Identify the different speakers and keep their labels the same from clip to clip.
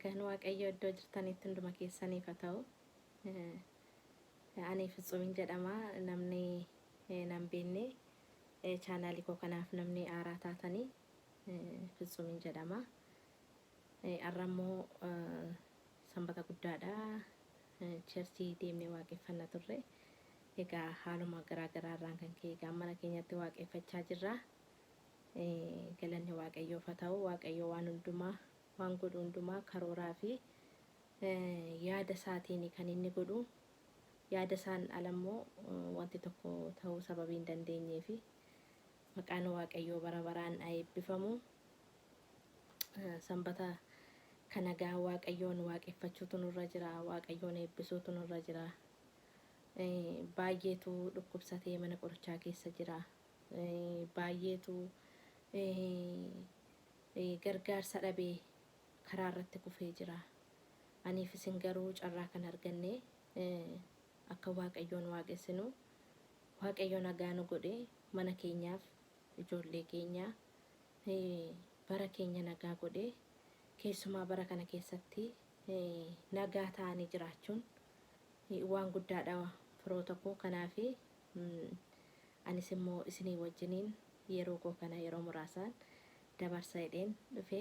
Speaker 1: Nagaan Waaqayyoo iddoo jirtanitti hunduma keessaniif haa ta'u. Ani Fitsuumin jedhama. Namni nan beekne chaanaalii koo kanaaf namni haaraa taatanii Fitsuumin jedhama. Har'a immoo sanbata guddaadha. Cherchii deemnee waaqeffanna turre. Egaa haaluma garaa garaa irraan kan ka'e egaa mana keenyatti waaqeffachaa jirra. Galanni Waaqayyoof haa ta'u. Waaqayyo waan hundumaa waan godhu hundumaa karooraa fi yaada isaatiin kan inni godhu. Yaada isaan ala immoo wanti tokko ta'uu sababii hin dandeenyeefi. Maqaan Waaqayyoo bara baraan haa eebbifamu. Sanbata kana gaa Waaqayyoon waaqeffachuutu nurra jira. Waaqayyoon eebbisuutu nurra jira. Baay'eetu dhukkubsatee mana qorichaa keessa jira. Baay'eetu gargaarsa dhabee karaa irratti kufee jira. Aniif isin garuu carraa kana argannee akka Waaqayyoon waaqessinu Waaqayyo nagaa nu godhe mana keenyaaf ijoollee keenya bara keenya nagaa godhe keessumaa bara kana keessatti nagaa ta'anii jiraachuun waan guddaadha firoota koo kanaaf Anis immoo isinii wajjiniin yeroo koo kana yeroo muraasaan dabarsa jedheen dhufe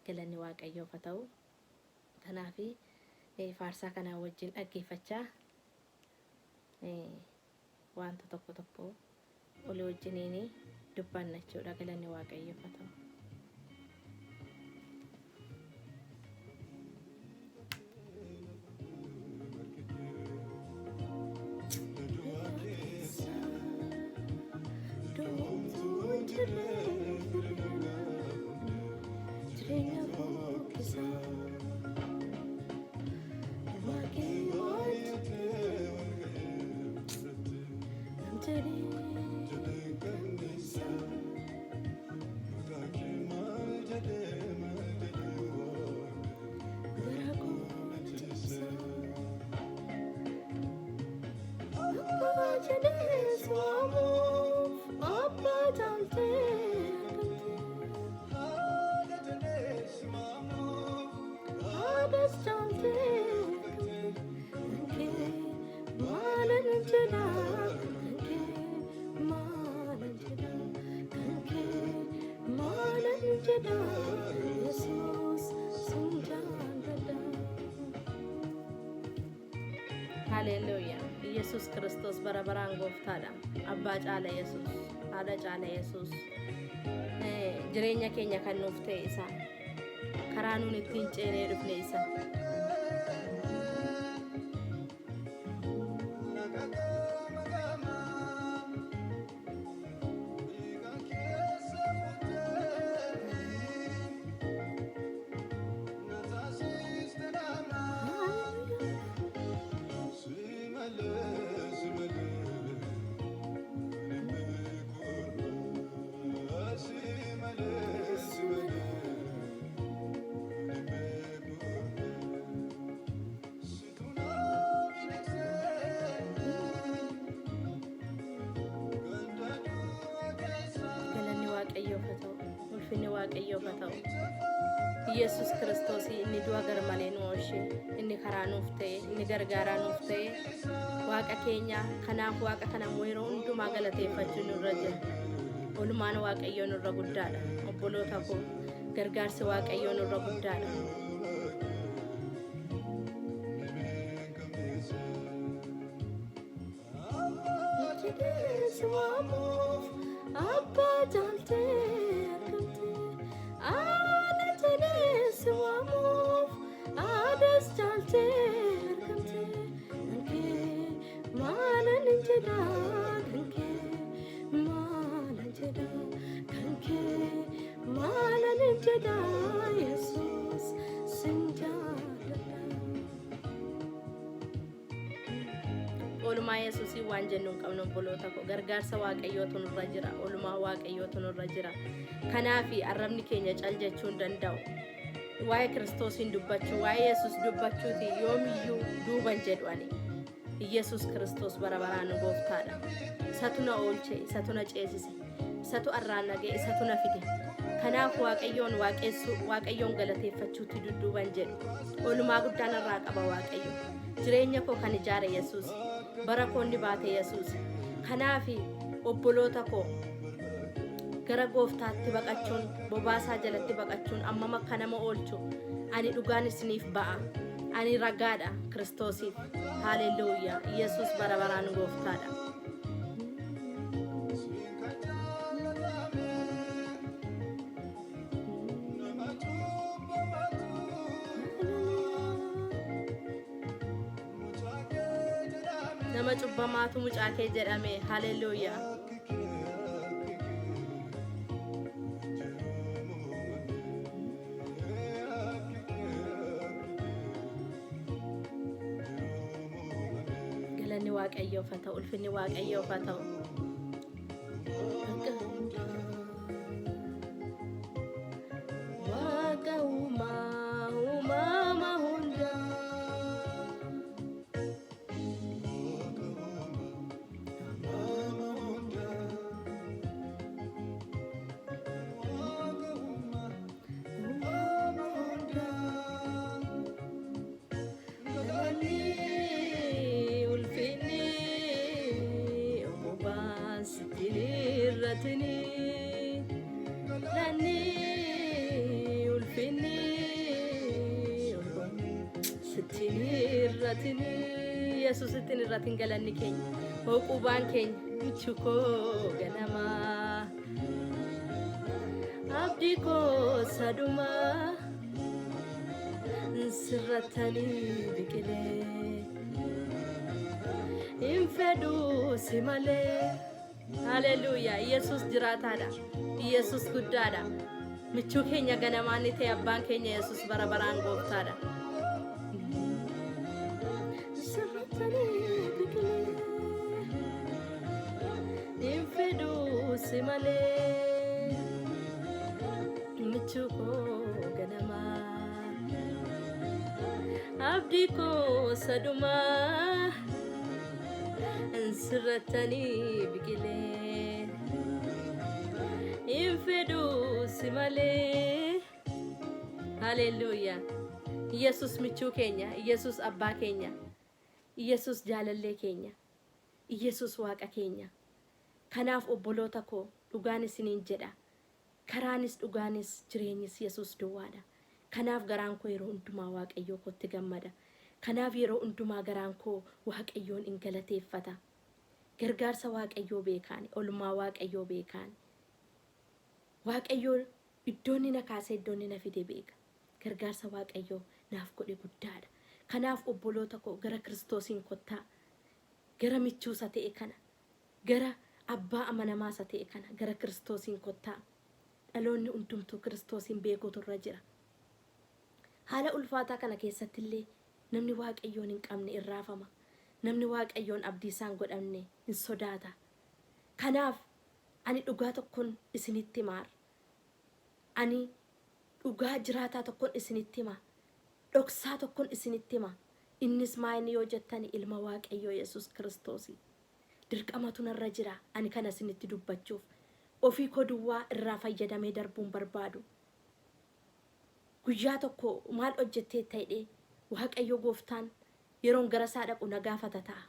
Speaker 1: galanni Waaqayyoof haa ta'u. Kanaaf faarsaa kanaa wajjin dhaggeeffachaa wanta tokko tokko olii wajjiniin dubbanna jechuudha galanni Waaqayyoof haa ta'u. Jireenya fokkisaa Waaqayyo Garaa koo na cimsa. Abbaa jedhee si waamuuf abbaa caaltee argamte. Haadhas caaltee argamte. Kankee maalan jedha kankee maalan jedha kankee maalan jedha Yesuus sin jaalladha. Haleluuyaa. Yesuus Kiristoos bara baraan gooftaadha. Abbaa caala Yesuus, haadha caala Yesuus. Jireenya keenya kan nuuf ta'e isa. Karaa nuun ittiin ceenee dhufne isa. Galanni Waaqayyoof haa ta'u. Ulfinni Waaqayyoof haa ta'u. Yesus Kiristoos inni du'a garmalee nu oolche, inni karaa nuuf ta'e, inni gargaaraa nuuf ta'e, Waaqa keenya kanaaf Waaqa kana immoo yeroo hundumaa galateeffachuun nurra jira. Oolmaan Waaqayyoo nurra guddaadha. Obboloota koo gargaarsi Waaqayyoo nurra guddaadha. Jedhee waamuuf abbaa jaaltee argamte. Haadha jedhee si waamuuf haadhas jaaltee argamte. Kankee maalan jedha kankee maalan jedha kankee maalan jedha Yesuus sin jaalladha. Oolmaa Yesuusii waan jennu hin qabnu obboloota koo gargaarsa Waaqayyootu nurra jira oolmaa Waaqayyootu nurra jira kanaaf arrabni keenya cal jechuu hin danda'u waa'ee Kiristoosiin dubbachuu waa'ee Yesuus dubbachuuti yoomiyyuu duuban jedhu ani Yesuus Kiristoos bara baraan gooftaadha isatu na oolche isatu na ceesise Isatu arraan na ga'e, isatu na fide. Kanaaf Waaqayyoon waaqessuu, Waaqayyoon galateeffachuutti dudduuban jedhu. Oolmaa guddaa narraa qaba Waaqayyo. Jireenya koo kan ijaare Yesuus. Bara koo inni baate Yesuus. Kanaaf obboloota koo gara gooftaatti baqachuun, bobaasaa jalatti baqachuun ammam akka nama oolchu ani dhugaan isiniif ba'a. Ani ragaadha Kiristoosiif. Haaleluyyaa. Yesuus bara baraan gooftaadha. Nama cubbamaatu mucaa kee jedhame. Haleluuyaa. Galanni Waaqayyoof haa ta'u, ulfinni Waaqayyoof haa ta'u. Waaqa uumaa uumama hundaa. Uumama hundaa. Galanni ulfinni obobaan sitti irratini. Galanni ulfinni sitti irratini. Yesuusitti irratin galanni keenya. Hooqubaan keenya michuu koo ganamaa. Abdii koo sadumaa. Sirrattanii biqilee hin fedhuu si malee. Haleluuyaa! Yesuus jiraataadha. Yesuus guddaadha. Michuu keenya ganamaa ni ta'e abbaan keenya Yesuus bara baraan gooftaadha. Sirrattanii biqilee hin fedhuu si malee. Michuu koo ganamaa. Abdii koo sadumaa sirrattanii biqilee hin fedhuu si malee. Haleluuyaa. Yesus michuu keenya, Yesus abbaa keenya, Yesus jaalallee keenya, Yesus waaqa keenya. Kanaaf obboloota koo dhugaan isiniin jedha. Karaanis dhugaanis jireenyis Yesuus duwwaadha. Kanaaf garaan koo yeroo hundumaa Waaqayyoo kootti gammada. Kanaaf yeroo hundumaa garaan koo Waaqayyoon in galateeffata. Gargaarsa Waaqayyoo beekaani, olmaa Waaqayyoo beekaani. Waaqayyoo iddoo inni na kaasee iddoo inni na fide beeka. Gargaarsa Waaqayyoo naaf godhe guddaadha. Kanaaf obboloota koo gara Kiristoosiin kottaa. Gara michuu isa ta'e kana Gara Abbaa amanamaa isa ta'e kana, gara Kiristoosiin kottaa. Dhaloonni hundumtuu Kiristoosiin beekuutu irra jira. Haala ulfaataa kana keessatti illee namni Waaqayyoon hin qabne in raafama. Namni Waaqayyoon abdii isaa hin godhamne in sodaata. Kanaaf ani dhugaa tokkon isinitti hima har'a. Ani dhugaa jiraataa tokkon isinitti hima. Dhoksaa tokkon isinitti hima. Innis maa inni yoo jettani ilma Waaqayyoo Yesuus Kiristoosi. Dirqamatu narra jira ani kana isinitti dubbachuuf. Ofii koo duwwaa irraa fayyadamee darbuu hin barbaadu. Guyyaa tokko maal hojjetteetta jedhee Waaqayyo gooftaan yeroon gara isaa dhaqu na gaafata ta'a.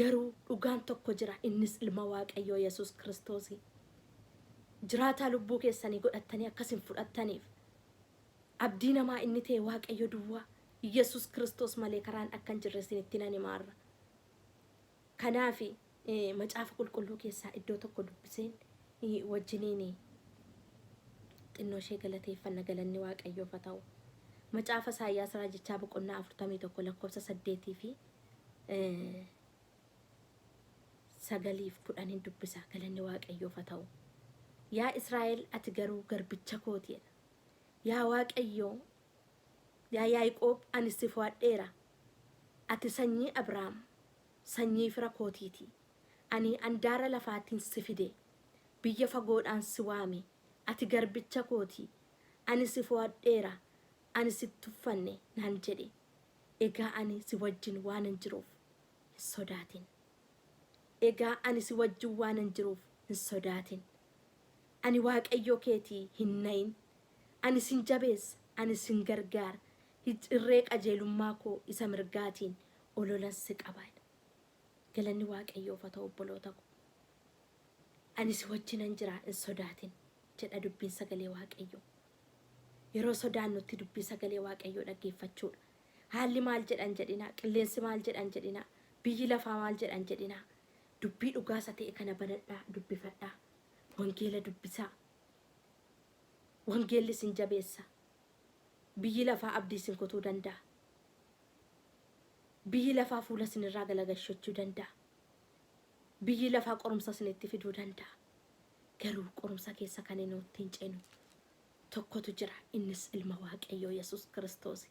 Speaker 1: Garuu dhugaan tokko jira innis ilma Waaqayyoo Yesuus Kiristoosi. Jiraataa lubbuu keessanii godhattanii akka isin fudhattaniif abdii namaa inni ta'e Waaqayyo duwwaa Yesuus Kiristoos malee karaan akka hin jirre isinitti nan hima har'a. Kanaaf macaafa qulqulluu keessaa iddoo tokko dubbiseen wajjiniin xinnoo ishee galateeffanna galanni Waaqayyoof haa ta'u. Macaafa Isaayyaas raajichaa boqonnaa 41 lakkoofsa 8 fi 9 fi 10 dubbisa galanni Waaqayyoof haa ta'u. Yaa Israa'el ati garuu garbicha kooti jedha. Yaa Waaqayyoo Yaa Yaaqoob ani si fo'adheera, ati sanyii Abrahaam, sanyii fira kootii ti. Ani andaara lafaatiin si fide, biyya fagoodhaan si waame, ati garbicha koo ti, ani si fo'adheera, ani si tuffanne naan jedhe. Egaa ani si wajjin waanan jiruuf hin sodaatin. Egaa ani si wajjin waanan jiruuf hin sodaatin. Ani Waaqayyoo keetii hin na'in. Ani sin jabeessa, ani sin gargaara. Irree qajeelummaa koo isa mirgaatiin ololan si qaba. Galanni Waaqayyoof haa ta'u obboloota ko. Ani si wajjinan jira hin sodaatin jedha dubbiin sagalee Waaqayyoo. Yeroo sodaannutti dubbii sagalee Waaqayyoo dhaggeeffachuudha. Haalli maal jedhan jedhinaa, qilleensi maal jedhan jedhinaa, biyyi lafaa maal jedhan jedhinaa. Dubbii dhugaa isa ta'e kana banadhaa, dubbifadhaa. Wangeela dubbisaa. Wangeelli isin jabeessa. Biyyi lafaa abdii isin kutuu danda'a. Biyyi lafaa fuula isinirraa galagalchachuu danda'a. Biyyi lafaa qorumsa isinitti fiduu danda'a. Garuu qorumsa keessa kan inni ittiin ceenu tokkotu jira. Innis ilma Waaqayyoo Yesuus Kiristoos.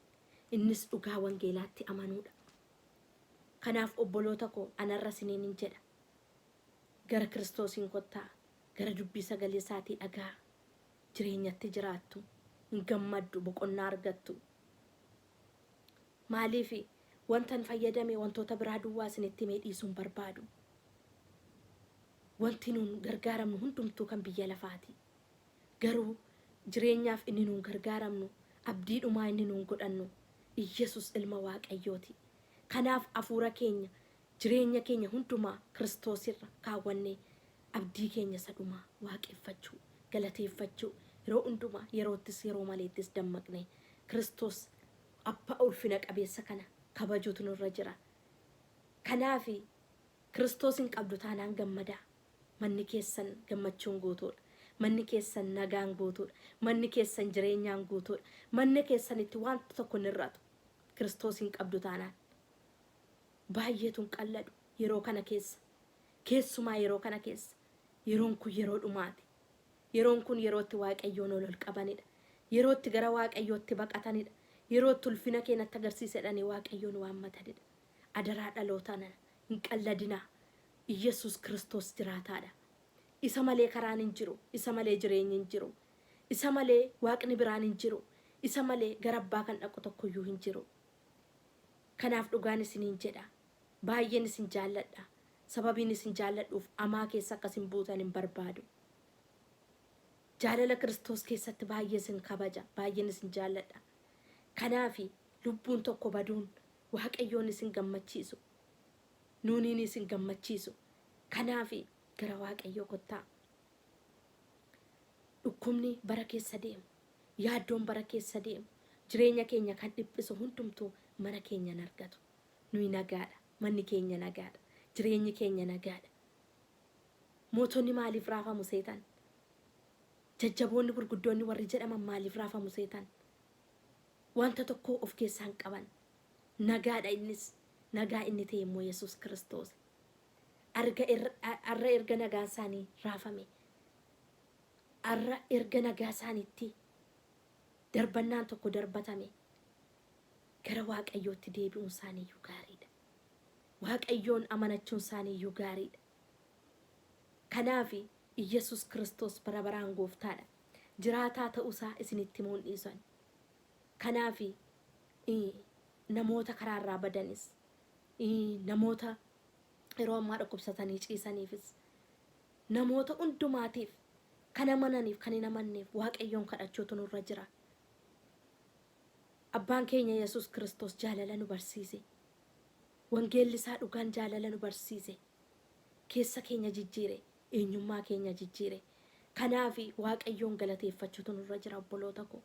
Speaker 1: Innis dhugaa wangeelaatti amanuudha. Kanaaf obboloota koo anarra isiniin hin jedha. Gara Kiristoosiin kottaa. Gara dubbii sagalee isaatii dhagaa. Jireenyatti jiraattu. Hin gammaddu, boqonnaa argattu. Maaliif wantan fayyadame wantoota biraa duwwaa isinitti himee dhiisuu hin barbaadu. Wanti nuun gargaaramnu hundumtuu kan biyya lafaati. Garuu jireenyaaf inni nuun gargaaramnu, abdii dhumaa inni nuun godhannu Iyyasuus ilma Waaqayyooti. Kanaaf hafuura keenya, jireenya keenya hundumaa Kiristoosirra kaawwannee abdii keenya isa dhumaa waaqeffachuu, galateeffachuu, yeroo hundumaa yeroottis yeroo maleettis dammaqnee Kiristoos abbaa ulfina qabeessa kana kabajuutu nurra jira. Kanaaf Kiristoos hin qabdu taanaan gammadaa. Manni keessan gammachuun guutuudha. Manni keessan nagaan guutuudha. Manni keessan jireenyaan guutuudha. Manni keessanitti wanta tokko hin hir'atu. Kiristoos hin qabdu taanaan. Baay'eetu hin qalladu yeroo kana keessa. Keessumaa yeroo kana keessa. Yeroon kun yeroo dhumaati. Yeroon kun yeroo itti Waaqayyoon ol ol qabanidha. Yeroo itti gara Waaqayyootti baqatanidha. Yeroo itti ulfina kee natti agarsiisi jedhanii Waaqayyoon waammatanidha. Adaraa dhaloota nana hin qalladinaa. Iyyasuus Kiristoos jiraataadha. Isa malee karaan hin jiru. Isa malee jireenyi hin jiru. Isa malee Waaqni biraan hin jiru. Isa malee gara abbaa kan dhaqu tokkoyyuu hin jiru. Kanaaf dhugaan isiniin jedha. Baay'een isin jaalladha. Sababiin isin jaalladhuuf amaa keessa akka isin buutan hin barbaadu. Jaalala Kiristoos keessatti baay'ee isin kabaja. Baay'een isin jaalladha. Kanaaf lubbuun tokko baduun Waaqayyoon isin gammachiisu. Nuuniin isin gammachiisu. Kanaaf gara Waaqayyoo kottaa. Dhukkubni bara keessa deemu, yaaddoon bara keessa deemu, jireenya keenya kan dhiphisu hundumtuu mana keenya hin argatu. Nuyi nagaadha. Manni keenya nagaadha. Jireenyi keenya nagaadha. Mootonni maaliif raafamu seetan? Jajjaboonni gurguddoonni warri jedhaman maaliif raafamu seetan? Wanta tokko of keessaa hin qaban. Nagaadha innis. Nagaa inni ta'e immoo Yesuus Kiristoos. Arga arra erga nagaan isaanii raafame. Arra erga nagaa isaaniitti darbannaan tokko darbatame. Gara Waaqayyootti deebi'uun isaaniiyyuu gaariidha. Waaqayyoon amanachuun isaaniiyyuu gaariidha. Kanaaf Iyyasuus Kiristoos bara baraan gooftaadha. Jiraataa ta'uusaa isinitti himuu hin dhiisu ani. Kanaaf namoota karaarraa badanis, namoota yeroo ammaa dhukkubsatanii ciisaniifis, namoota hundumaatiif kan amananiif kan hin amanneef Waaqayyoon kadhachuutu nurra jira. Abbaan keenya Yesuus Kiristoos jaalala nu barsiise. Wangeelli isaa dhugaan jaalala nu barsiise. Keessa keenya jijjiire, eenyummaa keenya jijjiire. Kanaaf Waaqayyoon galateeffachuutu nurra jira obboloota koo.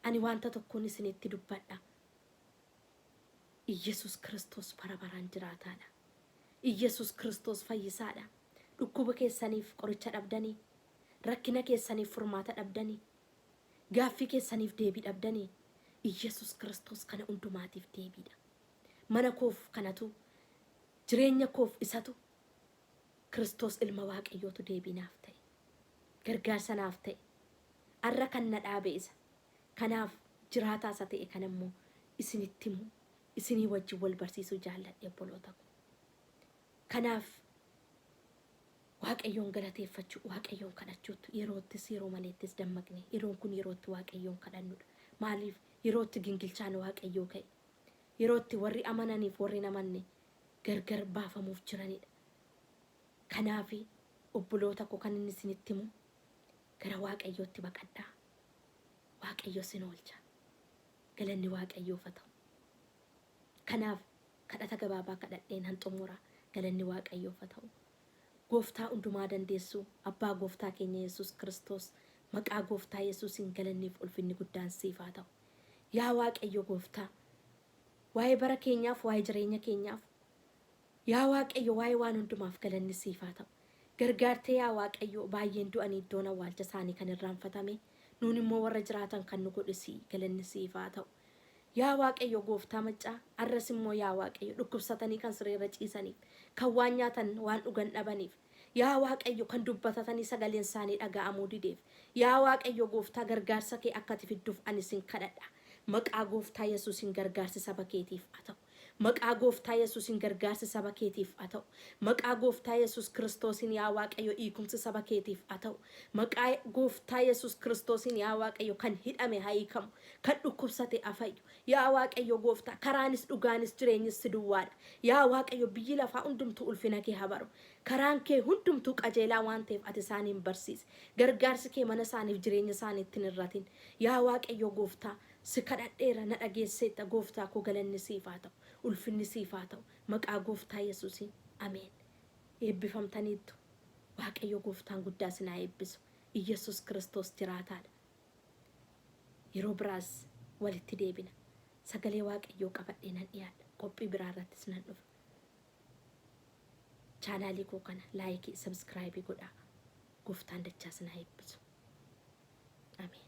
Speaker 1: Ani wanta tokkoon isinitti dubbadha. Iyyasuus Kiristoos bara baraan jiraataadha. Iyyasuus Kiristoos fayyisaadha. Dhukkuba keessaniif qoricha dhabdanii, rakkina keessaniif furmaata dhabdanii, gaaffii keessaniif deebii dhabdanii, Iyyasuus Kiristoos kana hundumaatiif deebiidha. Mana koof kanatu, jireenya koof isatu, Kiristoos ilma Waaqayyootu deebii naaf ta'e. Gargaarsa naaf ta'e. Arra kan na dhaabe isa. Kanaaf jiraataa isa ta'e kana immoo isinitti himu, isinii wajjin wal barsiisuu jaalladhe obboloota koo. Kanaaf Waaqayyoon galateeffachuu, Waaqayyoon kadhachuutu yeroottis yeroo maleettis dammaqne. Yeroon kun yerootti Waaqayyoon kadhannudha. Maaliif yerootti gingilchaan Waaqayyoo ka'e. Yerootti warri amananiif warri hin amanne gargar baafamuuf jiranidha. Kanaaf obboloota koo kan inni isinitti himu Gara Waaqayyootti baqadhaa. Waaqayyo sin oolcha. Galanni Waaqayyoof haa ta'u. Kanaaf kadhata gabaabaa kadhadheen han xumura. Galanni Waaqayyoof haa ta'u. Gooftaa hundumaa dandeessuu, Abbaa Gooftaa keenya Yesuus Kiristoos, maqaa Gooftaa Yesuusiin galanniif ulfinni guddaan siif haa ta'u. Yaa Waaqayyo Gooftaa, waa'ee bara keenyaaf, waa'ee jireenya keenyaaf, yaa Waaqayyo waa'ee waan hundumaaf galanni siif haa ta'u. Gargaartee yaa Waaqayyo baay'een du'anii iddoon awwaalcha isaanii kan irraanfatame, nuun immoo warra jiraatan kan nu godhe si'i, galanni siif haa ta'u. Yaa Waaqayyo Gooftaa maccaa, arras immoo yaa Waaqayyo dhukkubsatanii kan sireerra ciisaniif, kan waan nyaatan waan dhugan dhabaniif, yaa Waaqayyo kan dubbatatanii sagaleen isaanii dhaga'amuu dideef, yaa Waaqayyo Gooftaa gargaarsa kee akka ati fidduuf ani sin kadhadha. Maqaa Gooftaa Yesuusiin gargaarsi saba keetiif haa ta'u. Maqaa Gooftaa Yesuusiin gargaarsi saba keetiif haa ta'u. Maqaa Gooftaa Yesuus Kiristoosiin yaa Waaqayyo hiikumsi saba keetiif haa ta'u. Maqaa Gooftaa Yesuus Kiristoosiin yaa Waaqayyo kan hidhame haa hiikamu. Kan dhukkubsate haa fayyu. Yaa Waaqayyo Gooftaa karaanis dhugaanis jireenyis si duwwaadha. Yaa Waaqayyo biyyi lafaa hundumtuu ulfina kee haa baru. Karaan kee hundumtuu qajeelaa waan ta'eef ati isaaniin barsiisi. Gargaarsi kee mana isaaniif jireenya isaaniitti hin hir'atin. Yaa Waaqayyo Gooftaa Si kadhadheera na dhageesseetta Gooftaa koo galanni siif haa ta'u ulfinni siif haa ta'u maqaa Gooftaa Yesuusiin ameen. Eebbifamtaniittu. Waaqayyo Gooftaan guddaa isin haa eebbisu. Iyyasuus Kiristoos jiraataadha. Yeroo biraas walitti deebina. Sagalee Waaqayyoo qabadhee nan dhiyaadha. Qophii biraa irrattis nan dhufa. Chaanaalii koo kana laayikii, sabskraayibii godhaa. Gooftaan dachaa isin haa eebbisu. Ameen.